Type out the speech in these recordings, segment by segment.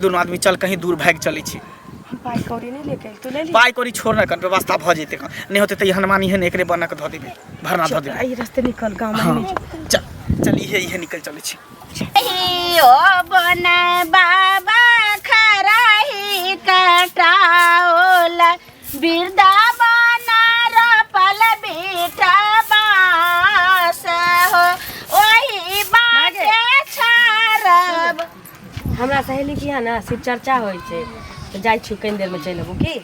दुनू आदमी चल कहीं दूर भागि चलै छी। हम पाइ कौड़ी नहि लेके तू ले ली। पाइ कौड़ी छोड़ ना, कन व्यवस्था भऽ जेतै। नहि होतै तऽ हनुमान एहन एकरे बना कऽ धऽ देबै, भरना धऽ देबै। एहि रस्ते निकल गाँव में। हाँ, चल चल, इहे इहे निकल चलै छी। ओ बन बाबा खराही कटाओल वृंदावन रोपल बीटा बाँस हो ओही बाटे छारब। हमरा सहेली के यहाँ ने शिव चर्चा होइ छै तऽ जाइ छी, कनि देरमे चलि अबू की?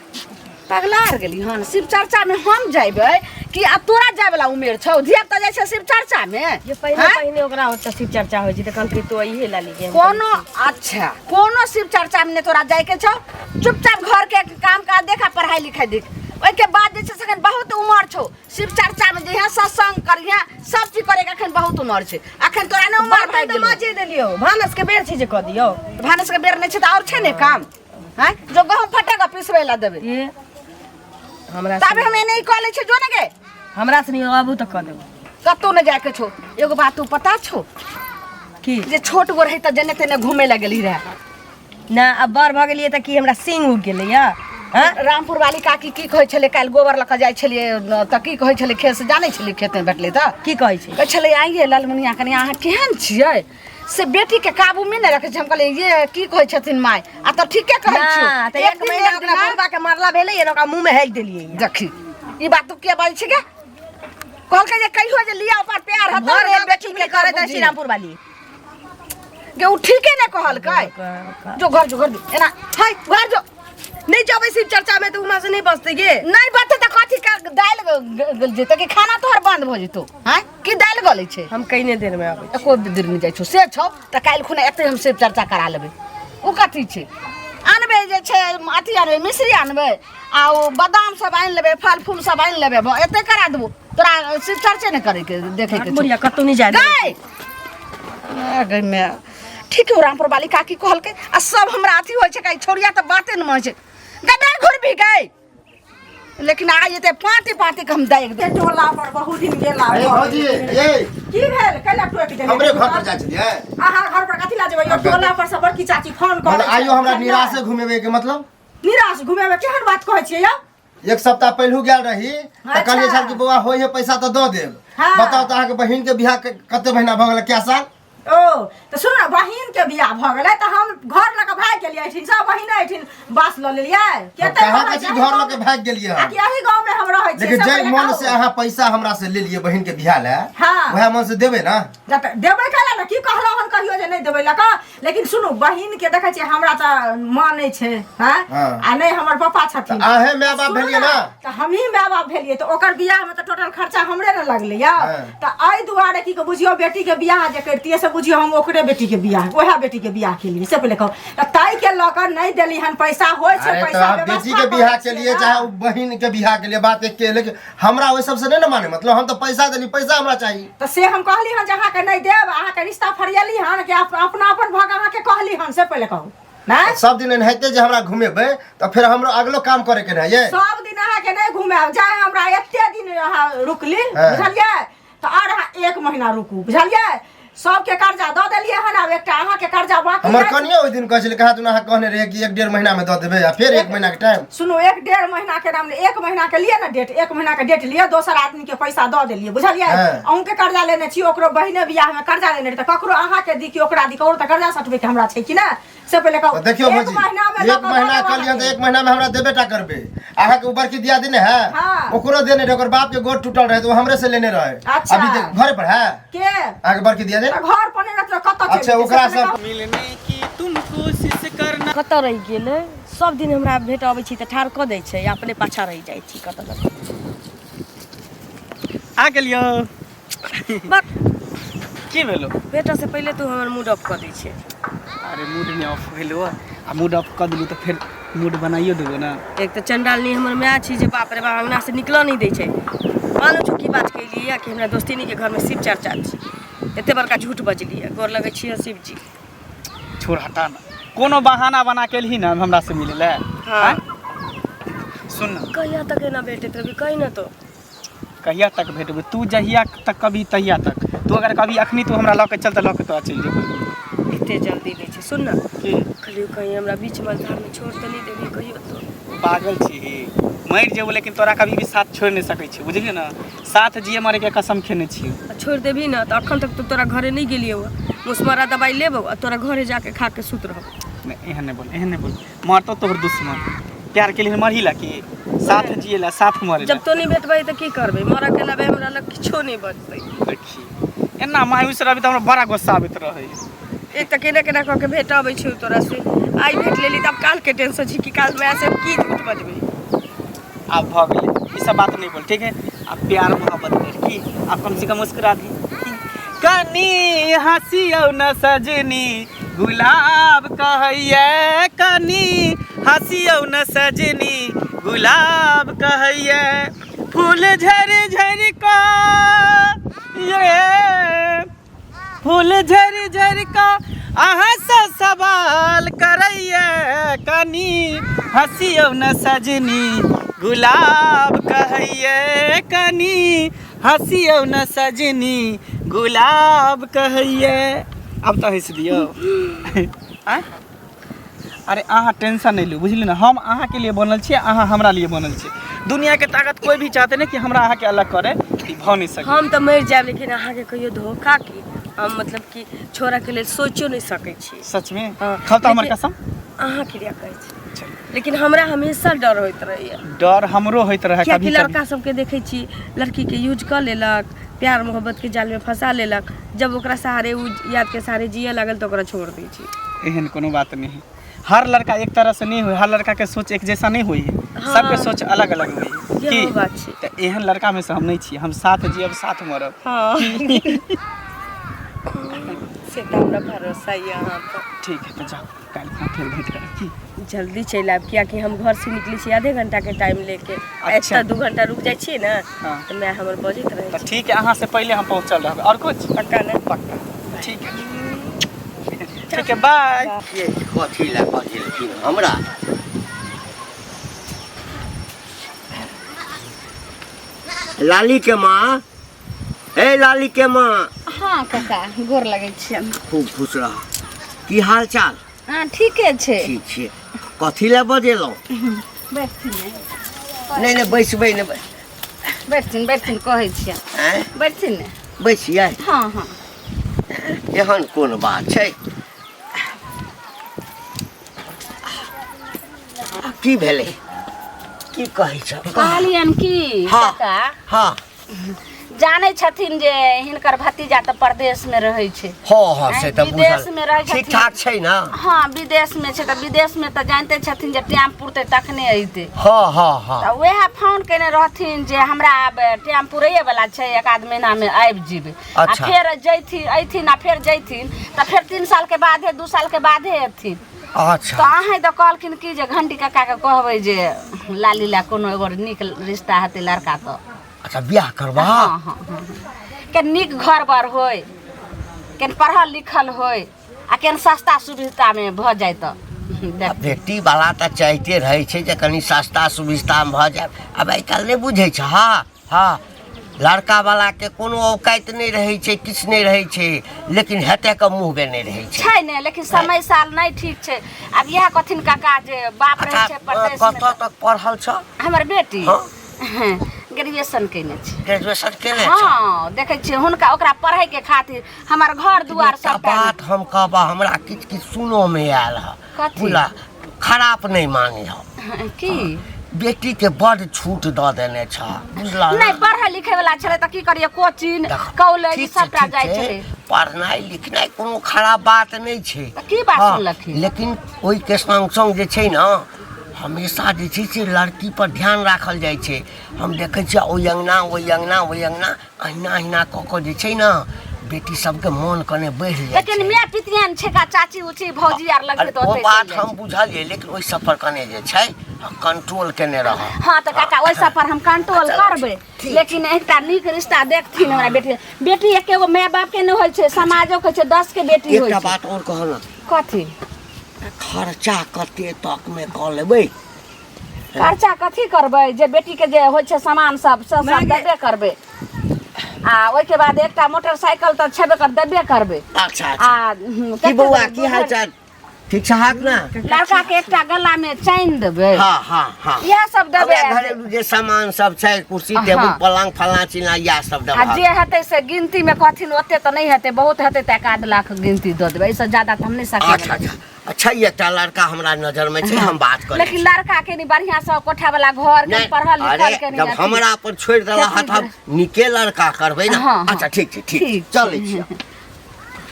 पगला आर गेली हन? शिव चर्चा में हम जैबै कि आ तोरा जाय वाला उमेर छौ? धिया पुता जाइ छै शिव चर्चा में? जे पहिने हैं? पहिने ओकरा ओतऽ शिव चर्चा होइ छै तऽ कहलकै तो इहे ला लीजिए। कोनो अच्छा कोनो शिव चर्चा में नहि तोरा जाय के छौ। चुपचाप घर के काम काज देख आ पढ़ाई लिखाई देख। ओहिके बाद जे छै से अखन बहुत उमर छौ। शिव चर्चा में जइहे, सत्संग करिहे, सब चीज करे के अखन बहुत उमर छै। अखन तोरा नहि उमर भए तऽ गेलौ। माजे देलियौ, भानस के बेर छै जे कऽ दियौ। भानस के बेर नहि छै तऽ आओर छै ने काम? हैं, जो गहूम फटेगा पिसबै ला देबै। ए हमरा तबे हम एने कऽ लै छियै, जो ने गे। हमरा से नहीं आबू तऽ कऽ देबो। कतौ नहि जायके छौ। एगो बात तू पता छौ? की? जे छोट गो रही तऽ जेने तेने घूमे लए गेली रहे। ना अब बड़ भऽ गेलियै तऽ की हमरा सिंग उगि गेलै या? हँ? रामपुर वाली काकी की कहै छलै? काल्हि गोबर लऽ कऽ जाइ छलियै न, तऽ की कहै छलै? खेत से जानै छलियै, खेतमे भेटलै तऽ की कहै छै? कहै छलै, आइये ललमुनिया कनि, अहाँ केहन छियै से बेटीके काबूमे नहि रखै छै। हम कहलियै, ये की कहै छथिन माय? आ तऽ ठीके कहै ना छियौ। तऽ एक दिन महीना एक ओकरा दिना बुढ़बा के मारला भेलै ने, ओकरा मुँह में हेक देलियै। देखी, ई बात तू किया बाजै छी गे? कहलकै जे कहियो जे लिया ओकर प्यार हतौ भर ने गाँव बेटी चुगली के करैत बुझी। श्रीरामपुर वाली गे, ओ ठीके नहि कहलकै। जो घर, जो घर, जो एना हाय घर जो। नहीं जाबै शिव चर्चा में तऽ उमा से नहीं बचतै गे। नहीं बचतै तऽ कथी के दालि जेतै कि खाना तोहर बंद भऽ जेतौ? हैं, की दालि गलै छै? हम कइने देर में आबै छी। एको देर नहि जाइ छौ से छौ तऽ काल्हि खुना एतै हम शिव चर्चा करा लेबै। ओ कथी छै? आनबै जे छै अथी आनबै, मिश्री आनबै आ ओ बादाम सब आनि लेबै, फल फूल सब आनि लेबै, भऽ एतै करा देबो तोरा। शिव चर्चे नहि करैके देखैके छौ। बुढ़िया कतौ नहीं जाय देबै। गै गै माय, ठीक है रामपुर वाली काकी कहलकै आ सब हमरा अथी होइ छै काई छोड़िया तऽ बाते नहि मानै छै। गै नहि घुरबी गै, लेकिन आइ एते पाँति पाँति के हम दागि दे। टोला पर बहुत दिन गेला। अरे भौजी, ए। की भेल? कैला टोकि देलियै? हमरे घर पर जाइ छलियै। अहाँ घर पर कथी ला जेबै यौ? टोला पर से बड़की चाची फोन करै। मतलब आइयो हमरा निराशे घुमेबै के मतलब? निराश घुमेबै? केहन बात कहै छियै यौ? एक सप्ताह पहिलू गेल रही तऽ अच्छा। कहलियै छल कि बौआ होइ है पैसा तऽ दऽ देब। हाँ। बताउ तऽ अहाँके बहिन के बियाह कते महीना भऽ गेलै, कै साल? ओ तऽ सुन ने, बहिन के बियाह भऽ गेलै तऽ हम घर लऽ कऽ भागि गेलियै एहिठिन, सब बहिन एहिठिन बास लऽ लेलियै। केते कहाँ रहै कहै छी छै घर लऽ के भागि गेलियै आ हम? कि एही गाँव में हम रहै छियै। लेकिन से जाहि पहिले मन कहू। से अहाँ पैसा हमरा से लेलियै बहिन के बियाह लए, हाँ। वएह मन से देबै ने? जते देबै कैला ने? की कहलहुँ हन कहियो जे नहि देबै लऽ कऽ? लेकिन सुनू, बहिन के देखै छियै हमरा तऽ माँ नहि छै। हैं? हाँ। आ नहि हमर पापा छथिन। तऽ अहें माय बाप सुनू भेलियै ने? तऽ हमही माय बाप भेलियै तऽ ओकर बियाह में तऽ टोटल खर्चा हमरे ने लगलै यौ। हाँ। तऽ एहि दुआरे की बुझियौ, बेटी के बियाह जे करितियै से बुझियौ हम ओकरे बेटी के बियाह, वएह बेटी के बियाह केलियै से पहिले कहू तऽ ताहि के लऽ कऽ नहि देली हन पैसा। होइ छै अरे तऽ पैसा अहाँ बेटी व्यवस्था के बियाह करै के छियै लिए ने। चाहे ओ बहिन के बियाह के लिए, बात एक के, लेकिन हमरा ओहि सबसे नहीं ने माने मतलब, हम तो पैसा देली, पैसा हमरा चाहिए। तऽ से हम कहली हन जे अहाँके नहि देब, अहाँके रिश्ता फरियली हन कि अपना अपन भग अहाँके कहली हन से पहिले कहू ने। सब दिन एनाहिते जे हमरा घुमेबै तऽ फेर हमरो अगलो काम करे के ने ये। सब दिन अहाँके नहि घुमायब। जाय हमरा एते दिन अहाँ रुकली। हाँ। बुझलियै? तऽ आर अहाँ एक महीना रुकू, बुझलियै? सबके कर्जा दऽ देलियै हन, आब एकटा अहाँके कर्जा बाकी हमर अछि। कनियो ओहि दिन कहै छलै, कहाँ तुम अहाँ कहने रहियै कि एक डेढ़ महीना में दऽ देबै, आ फेर एक महीना के टाइम। सुनू, एक डेढ़ महीना के नाम एक महीना के लिए ने डेट, एक महीना के डेट लिए दोसर आदमी के पैसा दऽ देलियै, बुझलियै? हाँ। अहूँके कर्जा लेने छी, ओकरो बहिने बियाह में कर्जा लेने रही, तऽ ककरो अहाँके दी कि ओकरा दी, ककरो तऽ कर्जा सटबै के हमरा छै कि ने, से पहिले कहू। तऽ देखियौ एक भौजी, महीना में लऽ एक कऽ महीना दऽ देब कहलियै तऽ अहाँके। एक महीना में हमरा देबे टा करबै। अहाँके ओ बड़की दिया देने है? हाँ। ओकरो देने रहे, ओकर बाप के गोड़ टूटल रहे तऽ ओ हमरे से लेने रहे। अच्छा। अभी देख, घरे पर है के अहाँके बड़की दिया दे? तऽ घर पर नहि रहत तऽ कतऽ चलि अच्छा, जेतै? ओकरा से पहिले सब- कहू। मिलने की तुम कोशिश करना। कतऽ रहि गेलै? सब दिन हमरा भेट अबै छी तऽ ठाढ़ कऽ दै छै, अपने पाछा रहि जाइ छी कतऽ कतऽ। आ गेलियो। बक। की भेलो? भेटऽ से पहिले तू हमर मूड ऑफ कऽ दै छै। अरे मूड नहीं ऑफ भेलो, आ मूड ऑफ कऽ देलू तऽ फेर मूड बनाइयो देबो ने। एक तऽ चंडालनी हमर माय छी जे बाप रे बाप अंगना से निकलऽ नहीं दै छै। मालूम छौ की बात केलियै? कि हमरा दोस्तिनी के घरमे शिव चर्चा छै, एते बड़का झूठ बजलियै। गोर लगै छियै शिव जी। छोड़, हटा ना, कोनो बहाना बना के एलही ना हमरा से मिले ले। हाँ। आँय? सुन ना। कहिया तक एना भेटैत रहबी, कही ना तो। कहिया तक भेटबै? तू जहिया तक कभी तहिया तक। तू अगर कभी अखनी तू हमरा लऽ के चल तऽ लऽ के तोरा चलि जेबै। एते जल्दी नहि छै। सुन ना। की? कहलियो कहीं हमरा बीच मझधार में छोड़ तऽ नहि देबही कहियो तो। पागल छी, मरि जेबो लेकिन तोरा कभी भी साथ छोड़ि नहि सकै छी, बुझलियै ने? साथ जिए मरे के कसम खेने छी। आ छोड़ि देबही ने तऽ अखन तक तऽ तोरा घरे नहि गेलियौ। मुसमरा दवाइ लेबौ आ तोरा घरे जाके खा के सुति रहबौ। नहि, एहन नहि बोल, एहन नहि बोल। मरतौ तोहर दुश्मन। प्यार के लिए मरही ला कि साथ जिए ला, साथ मरे ला? जब तो नहि भेटबै तऽ की करबै? मरऽ के अलावे हमरा लग किछो नहि बचतै। देखी, एना मायूस रहबी तऽ हमरा बड़ा गुस्सा आबैत रहै। एक तऽ केना केना कऽ के भेट अबै छै तोरा से, आइ भेट लेली तऽ आब काल्हिके टेंशन छै कि काल्हि माय से की झूठ बजबै। आब भऽ गेलै, ई सब बात नहीं बोल, ठीक है? अब प्यार मोहब्बत कर की अब कम से कम मुस्कुरा दी कनी। हंसियौ न सजनी, गुलाब कहैये। कनी हंसियौ न सजनी, गुलाब कहैये। फूल झरि झरि कऽ ये, फूल झरि झरि कऽ अहाँसँ सवाल करैये। कनी हँसियौ न सजनी, गुलाब कहैये। कनी हँसियौ न सजनी, गुलाब कहैये। आब तऽ हँसि दियौ। आँय, अरे अहाँ टेंशन नहि लू, बुझलियै ने? हम अहाँके लिए बनल छी, अहाँ हमरा लिए बनल छी। दुनियाके ताकत कोइ भी चाहते नहि कि हमरा अहाँके अलग करे, ई भऽ नहि सकै। हम तऽ मरि जायब लेकिन अहाँके कहियो धोखा की हम मतलब कि छोड़ऽके लेल सोचियो नहि सकै छी। सचमे? हाँ। खाउ तऽ हमर लेकिन- कसम। अहाँ क्रिया कहै छी। चलू। लेकिन हमरा हमेशा डर होइत रहैया। डर हमरो होइत रहै कियाकि कभी कभी। लड़का सबके देखै छी, लड़कीके यूज कऽ लेलक, प्यार मोहब्बतके जालमे फंसा लेलक, जब ओकरा सहारे उ यादके सहारे जियऽ लागल तऽ ओकरा छोड़ दै छै। एहन कोनो बात नहीं है। हर लड़का एक तरह से नहीं हुई, हर लड़का के सोच एक जैसा नहीं हुई है। हाँ। सबके सोच अलग अलग हुई है। इहो की बात छै। तऽ एहन लड़का में से हम नहीं छी। हम साथ जियब, साथ मरब। हँ, से तऽ हमरा भरोसा यऽ अहाँ पर। ठीक है, तऽ जाओ, काल्हि खुना फेर भेंट करब की। जल्दी चलि आयब, कियाकि हम घरसँ निकलै छी आधे घंटाके टाइम लेके। अच्छा। एतऽ 2 घंटा रुकि जाइ छियै ने हाँ। तऽ माय हमर बजैत रहै तऽ छै। ठीक है, अहाँ से पहिले हम पहुँचल रहबै। और कुछ? पक्का ने? पक्का। ठीक है, ठीक है, बाय। ये कथी लए बजेलखिन हमरा? लाली के माँ, हे लाली के माँ। हँ काका, गोर लगै छियनि। खूब खुश रह। की हाल चाल? हँ, ठीके छै। ठीक छियै। कथी लए बजेलहुँ? बैठथिन ने। नहि नहि, बैसबै नहि। बैठथिन, बैठथिन कहै छियनि। आँय? बैठथिन ने। बैसियै? हँ हँ। एहन कोन बात छै? की भेलै? की कहै छ? कहलियनि की हँ। काका, हँ। जानै छथिन जे हिनकर भतीजा तऽ परदेशमे रहै छै। हँ हँ, से तऽ विदेशमे रहै बुझल। ठीक छथिन। ठाक छै ने? हँ, विदेशमे छै तऽ विदेशमे तऽ जानिते छथिन जे टाइम पुरतै तखने अयतै। हँ हँ हँ। तऽ उएह फोन केने रहथिन जे हमरा आब टाइम पुरैए वाला छै, एक आध महीनामे आबि जेबै। आ फेर जैथिन, अयथिन आ फेर जैथिन तऽ फेर 3 सालके बादे, 2 सालके बादे अयथिन। तऽ अहेँ तऽ कहलखिन कि जे घंटी काकाके कहबै जे लाली ला कोनो एगो नीक रिश्ता हेतै लड़का तऽ। अच्छा, बियाह करबा? हँ हँ हँ, के नीक घर बर होय, केन पढ़ल लिखल होय आ केन सस्ता सुविधामे भऽ जाय तऽ आ बेटी वाला तऽ चाहिते रहै छै जे कनि सस्ता सुविस्तामे भऽ जाय। आब आइ काल्हि नहि बुझै छ? हँ हँ, लड़का वाला के कोनो औकात नहि रहै छै, किछु नहि रहै छै, लेकिन हेतै के मुँह बेने रहै छै। छै ने, लेकिन समय साल नहि ठीक छै। आब इएह कथिन काका जे बाप रहै अच्छा छै परदेशमे। कतऽ तक पढ़ल छ? हमर बेटी ग्रेजुएशन केने छै। ग्रेजुएशन केने छ? हँ, देखै छियै हुनका, ओकरा पढ़ैके खातिर हमर घर दुआर एकटा सबटा। बात हम कहबा, हमरा किछु किछु सुनोमे आयल हँ। कथी? बुझला, खराप नहि मानी हम। की? बेटीके बड्ड छूट दऽ देने छ, बुझला ने? नहि, पढ़ै लिखै वाला छलै तऽ की करियै, कोचिंग देखो, कॉलेज ठीक छै, सबटा ठीक जाइ छै। छलै। पढ़नाइ लिखनाइ कोनो खराब बात नहि छै। तऽ की बात सुनलखिन? लेकिन ओहिके सङ्ग सङ्ग जे छै ने, हमेशा जे छै से लड़की पर ध्यान राखल जाइ छै। हम देखै छियै ओहि अङ्गना, ओहि अङ्गना, ओहि अङ्गना, अहिना अहिना कऽ कऽ जे छै ने, बेटी सबके मोन कने बढ़ि जाइ लेकिन छै। माय पितियान छै का, चाची उची भौजी आर लगतै अरे तऽ ओ ओतै बात चलि जाइ हम छै। बुझलियै, लेकिन ओहि सब पर कने जे छै कंट्रोल केने रह। हँ तऽ काका, ओहि सब पर हम कंट्रोल अच्छा, करबै। ठीक। लेकिन एकटा नीक रिश्ता देखथिन हमरा बेटी। बेटी एके गो माय बाप के नहि होइ छै, समाजो के छै, 10 के बेटी होइ एकटा छै। बात और कहऽ ने। कथी? खर्चा कते तक मे कऽ लेबै? खर्चा कथी करबै? जे बेटी के जे होइ छै सामान सब से सब देबे करबै आ ओहिके बाद एकटा मोटरसाइकिल तऽ छेबे कर, देबे करबै। अच्छा अच्छा। आ की बौआ, की हाल चाल? ठीक छै हाक ना लड़का के एकटा गला में चैन देबै। हाँ हाँ हाँ, इएह सब देबै। वएह घरेलू जे सामान सब छै, कुर्सी टेबुल पलंग फलां चिलां इएह सब आ देबहक। जे हेतै से गिनती में कहथिन, ओते तऽ नहि हेतै, बहुत हेतै तऽ 1-आध लाख गिनती दऽ देबै, एहिसँ ज्यादा तऽ हम नहि सकै। अच्छा अच्छा अच्छा, ई एकटा लड़का हमरा नजर में छै, हम बात करै लेकिन छी। लड़का के नहीं बढ़िया से कोठा वाला घर के नहि, पढ़ल लिखल अरे के नहीं जब अथी। हमरा पर छोड़ि देला खेती हत, हम नीके लड़का करबै ना। हाँ, हाँ। अच्छा ठीक छै, ठीक ठीक चलै छी।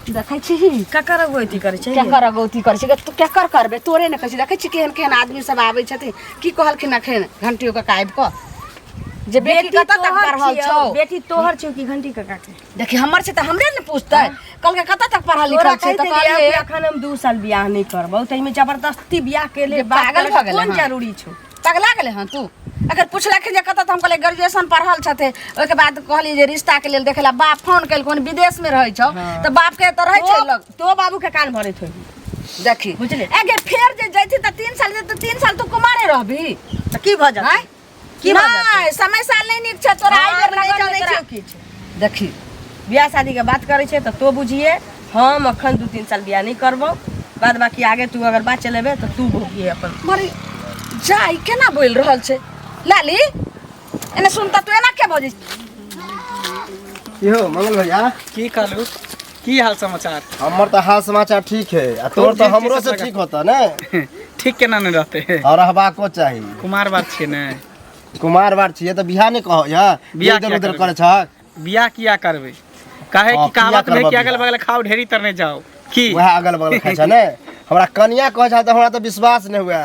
देखै छी ककर अगुवैती करै छै? केकर अगौती करै छै? तू केकर करबै? तोरे ने कहै छी। देखै छी केहन केहन आदमी सब आबै छथिन। की कहलखिन अखन घंटियो काका आबि कऽ जे बेटी कतऽ तक तोहर पढ़ल छियौ, छौ? बेटी तोहर छियौ कि घंटी काका के? देखी, हमर छै तऽ हमरे ने पूछतै। कहलकै कतऽ तक पढ़ल तोरा लिखल छै कहि तऽ देलियै कहलियै कि अखन हम 2 साल बियाह नहि करबौ, ताहिमे जबरदस्ती बियाह के जे लेल बात पागल करैके भऽ गेलै कोन हँ। जरूरी छौ? पगला गेलै हँ तू? अगर पुछलखिन जे कतऽ, तऽ हम कहलियै ग्रेजुएशन पढ़ल छथिन। ओहिके बाद कहलियै जे रिश्ताके लेल देखै लए बाप फोन केलकै, विदेशमे रहै छौ तऽ बापके तऽ रहै छै लग। तो बाबू के कान भरैत होबी। देखी। बुझली? एगे फेर जे जैती तऽ 3 साल जेतै, 3 साल तू कुमारे रहबी। तऽ की भऽ जेतै? आँय? की भऽ जेतै? नहि, समय साल नहि नीक छै तोरा एहि बेर हम नहि लगन जानै मे छियौ तोरा। किछु। देखी। बियाह शादी के बात करै छै तऽ तो बुझिए, हम अखन 2-3 साल बियाह नहि करबौ। बाद बाकी आगे तू अगर बात चलेबे तऽ तू भोगिए अपन। मरे जा, ई केना बोलि रहल छै? लाली, एने सुन तऽ, तू एना के बजै? की हो मंगल भैया? की कहलू, की हाल समाचार? हमर तऽ हाल समाचार ठीक है, आ तोर तऽ ठीक छै। हमरो से सब ठीक होता ने। ठीक केना नहि रहते? और रहबाको चाही। कुमार बात छियै ने। कुमार बार छियै तऽ बियाह नहि कहो या बियाह इधर किया उधर करबै? करै छहक। बियाह किया करबै? काहे हाँ, कि कहावत किया में करबऽ कि अगल बियाह? बगल खाओ ढेरी तर नहि जाओ की। वएह अगल बगल खाइ छै ने। हमरा कनिया कहै छै तऽ हमरा तऽ विश्वास नहि हुए।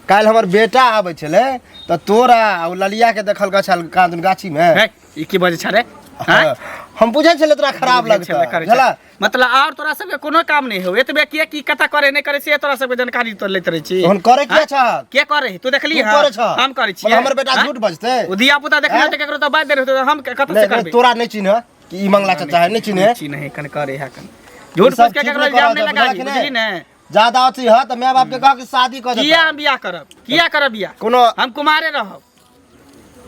काल्हि हमर बेटा आबै छलै तऽ तोरा आ ओ ललिया के देखलकै छल कादुन गाछीमे। हे, ई की बजै छ रे? आँय? हम बुझै छलै तोरा खराब बुझै छलै लगतै। करै छै। बुझला? मतलब और तोरा सबके कोनो काम नहीं हो एतबे, किए की कथा करे नहि करे से तोरा सबके जानकारी तो लैत रहै छी। तहन करे किया आँय? छहक? के करे? तू देखली? तू करे छह? हम करै छियै? मतलब हमर बेटा आँय? झूठ बजतै? ओ धिया पुता देखने आँय? तऽ केकरो तऽ बाजि देने होतै, हम कतऽ से नहि करबै? तोरा नहि चिन्ह कि ई मंगला चाचा है, नहि चिन्ह। चिन्ह कन करे है कन झूठ ई सब फूस के ठीक केकरो नहि इल्जाम करऽ नहि दे, लगा बुझलक बुझली नहि? ने? ज्यादा अथी है तऽ माय बाप के कह कि शादी कऽ किया देता। हम बियाह करब? किया करब बियाह? कोनो हम कुमारे रहब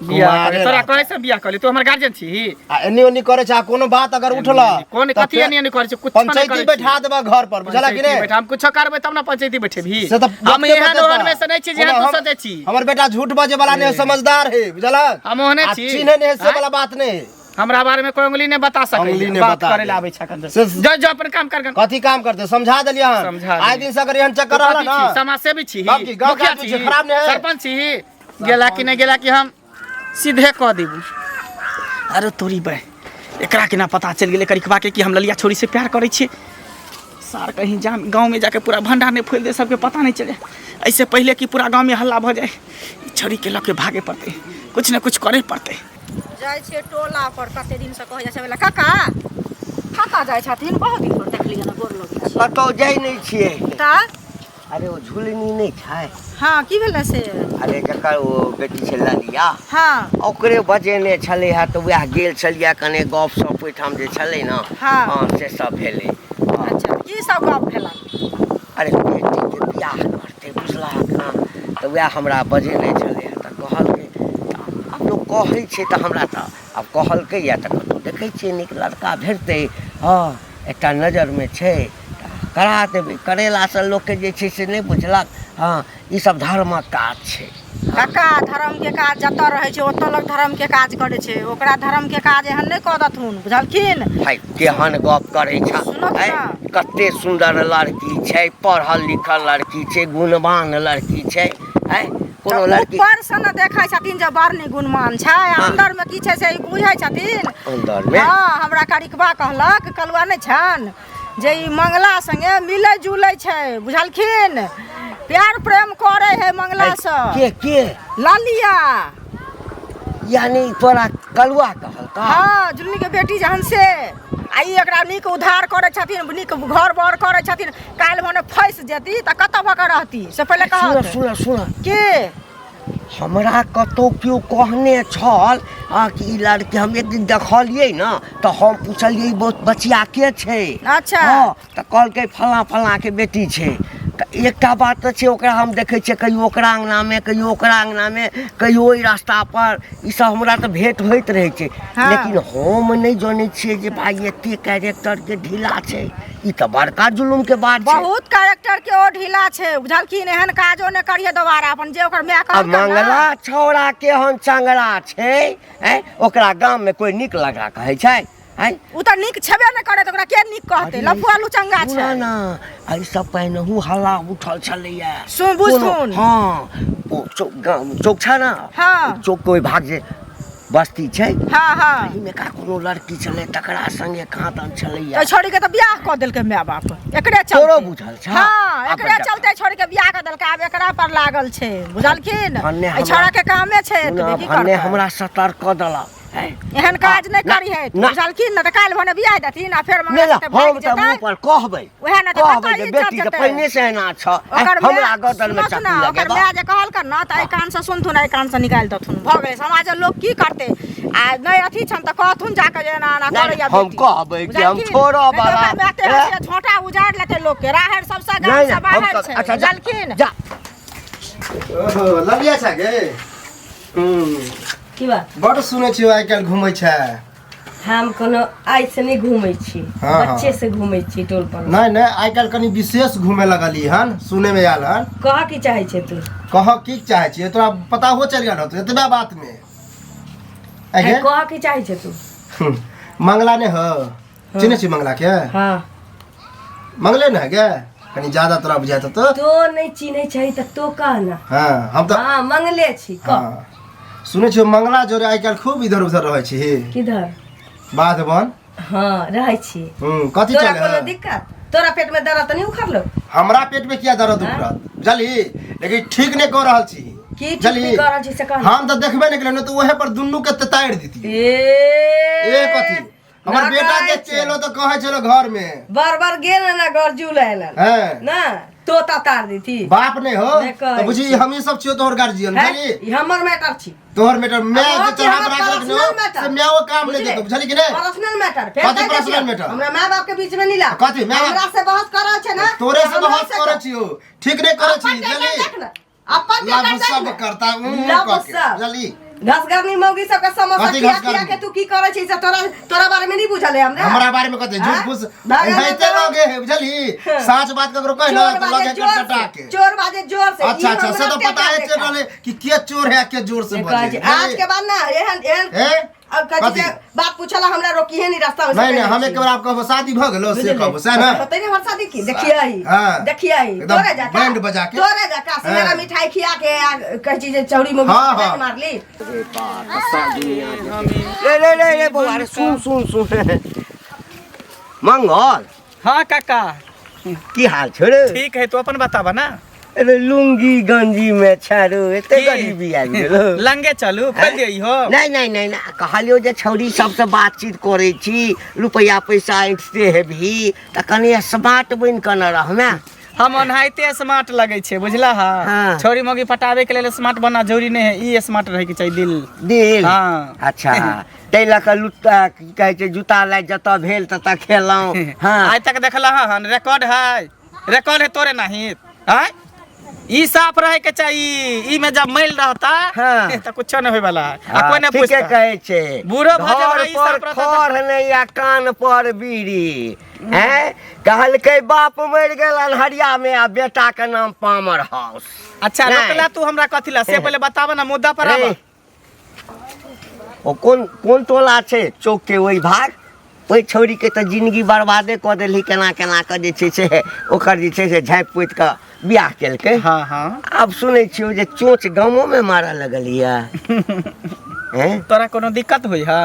बियाह कुमारे करे। तोरा रहब। कहै से बियाह करी? तू हमर गार्जियन छी? आ एन्नी ओन्नी करे छै, आ कोनो बात अगर उठल कोन तऽ कथी फेर एन्नी ओन्नी करै छै? कुछो नहि पंचायती करै बैठा छियै। देबऽ घर पर, बुझला कि पंचायती नहि? बैठा, हम कुछो करबै तब ने पंचायती बैठेबही। से तऽ हम वक्ते एहन बतेता। ओहन में से नहि छी जेहन ओना तू सोचै छी। हमर बेटा झूठ बजे वाला नहीं है, समझदार है, बुझलक? हम ओहने आ छी। चिन्है नहीं है से आँय? वाला बात नहीं है। हमरा बारे में कोई उंगली नहीं बता सकै। उंगली नहि बात बता करे दे। ला आबै छै अखन। जो जो अपन काम कर। कथी काम करते? समझा देलियै हन। समझा आइ देलियै। दिन से अगर एहन चक्कर रहल ना, समाज सेवी छी, तब की, गाँव के मुखिया आदमी छी, छी, खराब नहि है। सरपंच छी, गेला कि नहि गेला कि हम सीधे कह देबू। अरे तोरी बे, एकरा केना पता चलि गेलै करिकबा के कि हम ललिया छोरी से प्यार करै छियै? सार कहीं जाम गाँव में जाके पूरा भंडा नहीं फैल दे, सबके पता नहीं चले। ऐसे पहले कि पूरा गाँव में हल्ला भऽ जाए, ई छड़ी के लऽ के भागे पड़तै, कुछ ने कुछ करे पड़तै। जाइ छियै टोला पर, कते दिनसँ कहै जाइ छै काका। कतऽ जाइ छथिन? बहुत दिन पर देखलियै ने, गोर लगै छी। कतहु जाइ नहि छियै। तऽ? अरे ओ झुलनी नहि छै? हँ, की भेलै से? अरे जकर ओ बेटी छै ललिया, ओकरे बजेने छलै हे, तऽ वएह गेल छलियै। कने गप सप ओहिठाम जे छलै ने, हँ, से सब भेलै। अच्छा, की सब गप भेलै? अरे बेटीके बियाह करतै, बुझलहक ने, तऽ वएह हमरा बजेने छलै हे, तऽ कहलकै। तऽ आब लोक कहै छै तऽ हमरा तऽ आब कहलकै या तऽ कतहु देखै छियै नीक लड़का भेटतै। हँ, एकटा नजरमे छै, तऽ करा देबै। करेलासँ लोकके जे छै से नहि बुझलक। हँ, ईसब धर्मक काज छै। काका, धर्म के काज जतऽ रहै छै ओतऽ लोक धर्म के काज करै छै। ओकरा धर्म के काज एहन नहि कऽ देथुन, बुझलखिन? भाइ, केहन गप करै छ? सुनू आँय, ने। कते सुन्दर लड़की छै, पढ़ल लिखल लड़की छै, गुणवान लड़की छै। आँय, कोनो लड़की ऊपर से ने देखै छथिन जे बड़ नीक गुणमान छै, आ अंदर में की छै से ई बुझै छथिन? अंदर मे हँ, हमरा करिकबा कहलक, कलुआ नहि छनि, जे ई मंगला संगे मिलै जुलै छै, बुझलखिन? प्यार प्रेम करे है मंगला से। के के? ललिया। यानी तोरा कलुआ कहलका? हँ, जुलनी के बेटी जहन से आ ई एकरा नीक उद्धार करै छथिन, नीक घर बर करै छथिन। काल्हि भने फँसि जेती तऽ कतऽ भऽ कऽ रहती से पहिले सुन। कहत। सुन सुन। के? हमरा कतहु केओ कहने छल आ कि ई लड़की हम एक दिन देखलियै ने, तऽ हम पुछलियै, ई बचिया के छै? अच्छा। हँ, तऽ कहलकै फलाँ फलाँके बेटी छै। तऽ एकटा बात तऽ छै ओकरा हम देखै छियै कहियो ओकरा अङ्गनामे कहियो ओकरा अङ्गनामे कहियो ओहि रास्तापर ई सब हमरा तऽ भेंट होइत रहै छै हँ। लेकिन हम नहि जनै छियै जे भाय एते कैरेक्टरके ढीला छै ई तऽ बड़का जुलुमके बात छै बहुत कैरेक्टर के ओ ढीला छै बुझलखिन एहन काजो नहि करिहे दोबारा अपन जे ओकर माय आ कहलकै ना मंगला छौड़ा केहन चंगरा छै आँय ओकरा गाममे कोइ नीक लगा कहै छै आँय ओ तऽ नीक छेबे नहि करे तऽ ओकरा के नीक कहतै लफुआ लुचंगा छै ना ना एहि सब पहिनहु हल्ला उठल छलैया सुन बुझथुन हँ ओ चौक गाम चौक छै ने हँ। चौक के ओहि भाग जे बस्ती छै हँ हँ एहिमे का कोनो लड़की छलै तकरा संगे कहाँ छलैया तऽ छोड़ी के तऽ बियाह कऽ देलकै माय बाप एकरे चलते तोरो बुझल छौ? हँ आब एकरे देख। चलते छोड़ी के बियाह कऽ देलकै आब एकरा पर लागल छै बुझलखिन भन्ने एहि हमरा- छोड़ा के कामे छै एतबे की भन्ने करतै हमरा सतर्क कऽ देलक एहन काज नहि ना, करी है ना। बुझलखिन ने तऽ काल्हि भने बियाह देथिन आ फेर नहि मंगला नहि हम तऽ मुँह पर कहबै वएह ने तऽ कहबै कतऽ जे इज्जत बेटी के जेतै? पहिने से एना छ ओकर हमरा माय गर्दन में सुनथुन चाकू ने, ओकर लगेबा माय जे कहलकन ने तऽ एहि कान से सुनथुन एहि कान से निकालि देथुन भऽ गेलै समाजक लोक की करतै आ नहि अथी छनि तऽ कहथुन जाकऽ जे एना एना नहि, करैया हम बेटी। कहबै कि हम बुझलखिन? छोड़ऽ नहि तऽ वाला। ओकर माय तेहन हैं? छै, झोंटा उजाड़ि लेतै लोकके राहरि सबसँ गाम नहि से नहि हम बाहर कह छै अच्छा जा बुझलखिन जा ओहो ललिया छै गे हम्म की बात बड सुनै छियौ आइ काल्हि घूमै छै हम कोनो आइ से नहि घूमै छी हाँ, हाँ। बच्चे से घूमै छी टोल पर नहि नहि आइ काल्हि कनि विशेष घूमे लगली हन सुनै मे आयल हन कह की चाहै छै तू कह की चाहै छियै तोरा पता हो चलि गेल होतौ एतबे बात मे आइ गे कह की चाहै छै तू मंगला ने हो चिन्है छी मंगला के हाँ मंगले ने है गे कनि ज्यादा तोरा बुझाइत होतौ तो नहि चिन्है छै तऽ तो कह ना हाँ हम तऽ हाँ मंगले छी कह हाँ सुनै छियौ मंगला जोरे आइ काल्हि खूब इधर उधर रहै छी किधर बाध बन हाँ रहै छी हूँ कथी तोरा चले कोनो है दिक्कत तोरा पेट में दर्द तऽ नहि उखड़लो हमरा पेट में किया दर्द उखड़त बुझलही लेकिन ठीक नहि कऽ रहल छी की ठीक बुझलही? नहि कऽ रहल छी से कह ना। हम तऽ देखबे नहि केलियै नहि तऽ ओहे पर दुनू के ततारि दितियै ए ए कथी हमर ना बेटा कहै देख के छै। एलो तऽ कहै छलो घर में बार बार गेल ना घर जुल एलन हैं ना तोता तार देती बाप नहीं हो नहि कहै तऽ बुझी हमही सब छियो तोहर गार्जियन हैं? बुझली ई हमर मैटर छी तोहर मैटर मैं अब जे और की चढ़ा हमर बना के रखने हो पर्सनल मैटर। से मैं वो काम नहीं देतो बुझली कि नहीं पर्सनल मैटर फेर कथी कहि दै पर्सनल छियौ। मैटर? हमरा माय बाप के बीच में नहीं ला कथी? माय बाप- हमरा से बहस कर छै ना तोरे से हमरा बहस करै छियो ठीक नहीं करै छी अपन टेकर बुझली देख ना अपन लव टेकर देख सब ना। करता ऊ ऊ लव कऽ के सब। बुझली घसगरनी मौगी सबके समोसा कथी खिया घसगरनी? खिया के तू की करै छी से तोरा तोरा बारे में नहीं बुझल है हमरा हमरा बारे में कथी झूठ हाँ? फूस भागल एनाहिते तो- लगे है बुझली साँच बात ककरो कहि ना चोर तो बाजे लगे जोर कटकटा से के चोर बाजे जोर से अच्छा ई अच्छा से हमरा तो पता है टेकर चल रहले कि के चोर है के जोर से देखा। कहै बजे छै, आज के बाद ना एहन एहन ए? अब कहै छै कथी? जे बात पूछला हमरा रोकिहे नहीं रास्ता में से नहीं नहीं कहै हम छी। एक बार आप कहबो शादी भ गेलो से बुझलियै? कहबो सह ना होतै ने हमर शादी की देखियै हाँ। देखियै एकदम तोरे जाका बैंड बजा के। तोरे जाका सिंघाड़ा हाँ। मिठाई खिया के आ कहै छी जे चौरी में हाँ, हाँ। मारली रे रे रे रे बौआ रे सुन सुन सुन मंगल हाँ काका की हाल छौ रे ठीक है तू अपन बताबा ना अरे लुंगी गंजी में छै रे एते की? गरीबी आबि गेलो लंगे चलू खोल दियै हो नहीं नहीं नहीं नहीं कहलियो जे छौरी सबसे बातचीत करै छी रुपया पैसा ऐंठते हेबही तऽ कनि स्मार्ट बनि कऽ ने रहमे हम ओनाहिते स्मार्ट लगै छै बुझला हा हाँ। छौरी मौगी पटाबे के लेल स्मार्ट बनना जरूरी नहीं है ई स्मार्ट रहे के चाहिए दिल दिल हाँ। अच्छा ताहि लऽ कऽ लुत्ता की कहै छै जूता लाइ जतऽ भेल ततऽ खेलहुँ हँ आइ तक देखला हन रिकॉर्ड है रिकॉर्ड है तोरे नहीं आय ई साफ रहे के चाहिए ई में जब मैल रहता हाँ। तो कुछो नहीं होय वाला है आ कोई नहीं ठीके पूछता कहै छै बूढ़ो भऽ घर जेबै, ई पर साफ रहता तऽ- खर नहि आ कान पर बीड़ी हैं कहलकै बाप मरि गेल अन्हरिया में आ बेटा के नाम पामर हाउस अच्छा नहीं। रोकला तू हमरा कथी ला से पहले बताब ना मुद्दा पर आब रे, ओ कोन कोन टोला छै चौक के ओहि भाग ओहि छौड़ीके तऽ जिंदगी बर्बादे कऽ देलही केना केना कऽ जे छै से ओकर जे छै से झाँपि पोति कऽ बियाह केलकै हाँ हाँ आब सुनै छियौ जे चोंच गामोमे मारऽ लगल यऽ हैं तोरा कोनो दिक्कत होई है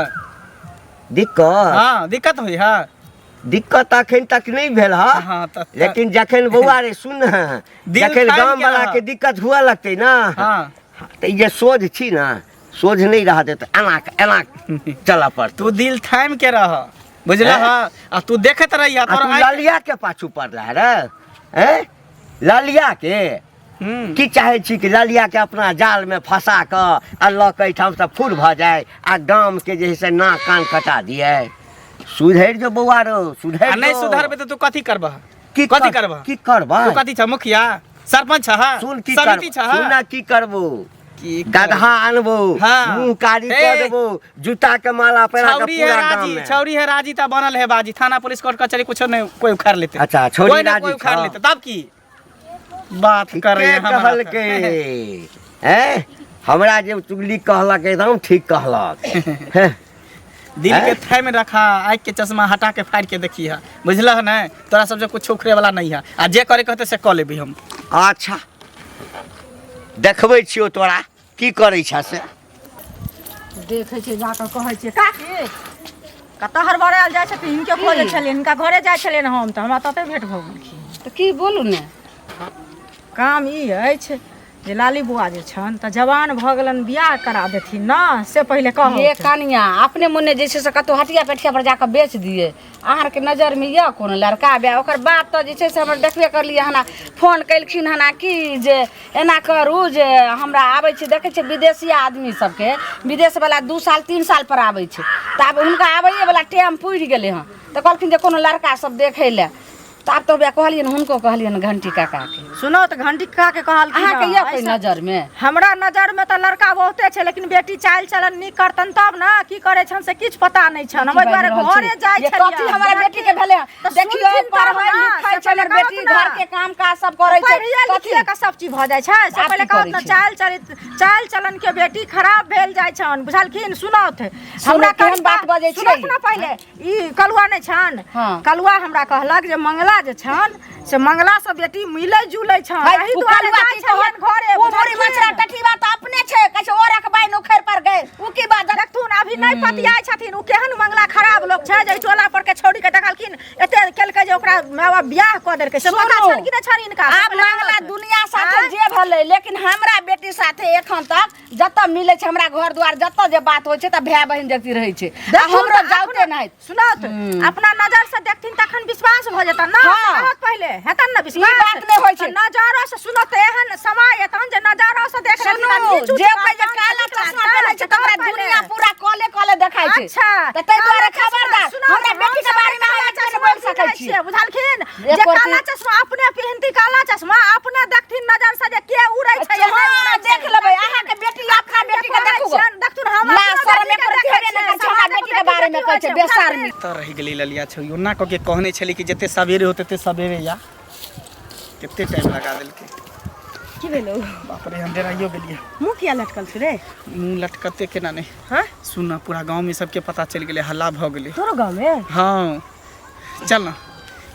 दिक्कत हाँ दिक्कत होई है दिक्कत अखन तक नहि भेल हँ हाँ तऽ लेकिन जखन बौआ रे सुन दिल जखन थामि गाम के वाला रह। के दिक्कत हुअ लगतै ना हाँ तऽ ई जे सोझ छी ना सोझ नहि रहत तऽ एना एना चलऽ पड़तौ तू दिल थामि के रह बुझल हैं? हा आ तू देखैत रहिया आ तोरा तू आँखि- ललिया के पाछू पड़ला रे हैं ललिया के हम्म। की चाहै छी कि ललिया के अपना जाल में फंसा कऽ आ लऽ कऽ एहिठाम से फूर भऽ जाय आ गाम के जे है से नाक कान कटा दिए सुधरि जो बौआ रो सुधरि आ नहीं जो। सुधरबे तऽ तू कथी करबह की कथी करबह? की करबै? तू कथी छ, मुखिया सरपंच छ? सुन की समिति करबो, छ? सुन ना की करबो, की गदहा आनबो, हाँ। मुंह कारी ए। कऽ देबो, जूता के माला पहिरा के छौरी है पूरा गांव राजी में। छौरी है राजी त बनल है बाजी, थाना पुलिस कोर्ट कचहरी कुछो नहीं कोई उखाड़ लेते। अच्छा, छौरी कोई ना राजी कोई उखाड़ छौ। लेते, तब की बात कर रहे के हैं हमरा कहलकै हैं, हमरा जे चुगली कहलक एकदम ठीक कहलक हैं। दिल के हैं? थाई में रखा, आँख के चश्मा हटा के फाड़ के देखी है, बुझल है ना? तोरा सब जे कुछ उखड़े वाला नहीं है, आ जे करे कहते से कऽ लेबी हम। अच्छा देखबै छियौ तोरा की करै छ से। देखै छियै जाकऽ, कहै छियै काकी कतऽ हड़बड़ायल जाइ छथिन? हिनके खोजै छलियै, हिनका घरे जाइ छलियनि हम, तऽ हमरा ततै भेट भऽ गेलखिन। तऽ की बोलू ने? काम ई अछि जे लाली बुआ जे छनि तऽ जवान भऽ गेलनि, बियाह करा देथिन ने, से पहिले कहू। ये कनिया, अपने मोने जे छै से कतहु हटिया पेठिया पर जाकऽ बेच दिए। अहाँ आरके नजरमे यऽ कोनो लड़का बे? ओकर बात तऽ जे छै से हमर देखबे करलियै हन, फोन केलखिन हन कि जे एना करू जे हमरा आबै छै, देखै छियै विदेशिया आदमी सबके, विदेशवला 2 साल 3 साल पर आबै छै, तऽ आब हुनका आबैएवला टाइम पुरि गेलै हँ, तऽ कहलखिन जे कोनो लड़का सब देखै लए। तऽ आब तऽ वएह कहलियनि, हुनको कहलियनि घंटी काकाके। सुनो तऽ, घंटी काका के कहलखिन। अहाँके यऽ कोइ नजरमे? हमरा नजरमे तऽ लड़का बहुते छै, लेकिन बेटी चालि चलन नीक करतन तब ने। की करै छनि से किछु पता नहि छनि। हम ओहि दुआरे घरे जाइ ये कथी छलियै। हमरा बेटी के भेलै? तऽ देखियौ, सुनथिन तब पढ़ै ने, लिखै से छै हमर पहिले बेटी, कहत ने। घर के काम काज सब करै छै। पढ़िए कथी लिखिए के सब चीज भऽ जाइ छै, से आब पहिले की कहत करै ने। छै? चालि चरित चालि चलन के बेटी खराब भेल जाइ छनि, बुझलखिन? सुनौथ हमरा केहन बात बजै छियै? सुनौथ ने पहिले, ई कलुआ नहि छनि? हाँ। कलुआ हमरा कहलक जे मंगला जे छनि से मंगला से बेटी मिलै जुलै छनि, है, एहि उ दुआरे कलुआ जाइ की छलियनि कहत? घरे। उ मुड़ी मचरा टठीबा तऽ अपने छै, कहै छै ओ रखबाइ नोखरि पर गए, उ की बात? देखथुन, अभी नहि पतियाइ छथिन। उ केहन मंगला खराब लोक छै जे एहि टोला पर के छौड़ी के देखलखिन, एते केलकै जे ओकरा माय बाप बियाह कऽ देलकै, से पता सुनू। छनि कि नहि छनि हिनका? आब मंगला दुनिया साथे आँय? जे भेलै, लेकिन हमरा बेटी साथे एखन तक जतऽ मिलै छै, हमरा घर दुआर जतऽ जे बात होइ छै तऽ भाय बहिन जगती रहै छै, आ देखथुन हमरो तऽ जाउते नहि। सुनत, अपना नजर से देखथिन तखन विश्वास भऽ जेतन ना। हाँ। कहत पहिले हेतन ना विश्वास। ई बात नहि होइ छै। तऽ नजरो से सुनत, एहन समय एतन जे नजरो से देख लेथिन सुनू, आ नीचू जे कहै जे करतन, काला तऽ चश्मा नीक पहिरै छै लागतन, तकरा पहिले। दुनिया पूरा कले कले देखाइ छै। अच्छा, तऽ ताहि दुआरे काला चश्मा, खबरदार, सुनू, हमरा बेटी के हम बारे मे काला अहाँ एते चश्मा बोलि सकै पहिरै छी। छियै, बुझलखिन? एक जे रत्ती- काला चश्मा अपने पहिनती, काला चश्मा अपने देखथिन नजर से जे के उड़ै छै या नहि हाँ, उड़ै छै। देख लेबै अहाँके बेटी, अपना बेटी के देखू गो। देखथुन, हम ला अपना शरम बेटी के एको रत्ती देखै हेबे नहि छियै, करै छै, हमरा समाजक बेटी के बारे मे कहै छै बेशर्मी। तऽ रहि गेलै ललिया छौ, ओना कऽ के कहने छली कि जते सवेरे हो तते सवेरे या, कते टाइम लगा देलकै। की भेलौ? बाप रे, हम डेराइयो गेलियै। मुँह किया लटकल छै रे? मुँह लटकते केना नहि? हाँ? सुन ना, पूरा गाँव में सबके पता चलि गेलै, हल्ला भऽ गेलै। तोरो गाँव में? हाँ, चल ना,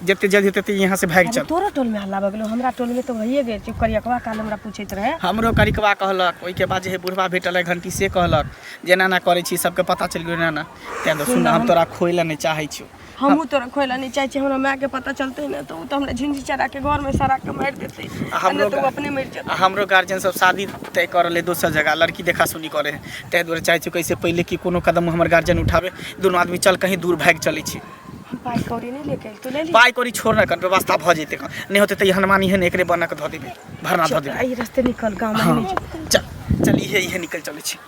जते जल्दी तते यहाँ से भागि अरे चल। तोरो टोल में हल्ला भऽ गेलौ? हमरा टोल में तऽ भइए गेल छै। करियकवा काल हमरा पूछैत रहे। हमरो करिकवा कहलक, ओहिके बाद जे है बुढ़वा भेटल है घंटी, से कहलक जे एना एना करै छी, सबके पता चलि गेल एना एना। तेँ सुन, हम तोरा खोइ लए नहि चाहै छियौ। हमहूँ तोरा खोए ला नहि चाहै छी। हमरा मायके पता चलतै ने तऽ ओ तऽ हमरा झिझि चढ़ा के घरमे सड़ा के मारि देतै, आ हमरो नहि तऽ ओ अपने मरि जेतै। आ हमरो गार्जियन सब शादी तय कर रहलै, दोसर जगह लड़की देखा सुनी करे है, ताहि दुआरे चाहै छी कैसे पहिले कि कोनो कदम हमर गार्जियन उठावे। दुनू आदमी चल, कहीं दूर भागि चलै छी। हम पाइ कौड़ी नहि लेके आयल, तू ले ली। पाइ कौड़ी छोड़ ना, कन व्यवस्था भऽ जेतै। नहि होतै तऽ ई हनुमान एहन एकरे बना कऽ धऽ देबै, भरना धऽ देबै। एहि रस्ते निकल, गाँव में हाँ नहि। चल चल, इहे इहे निकल चलै छी।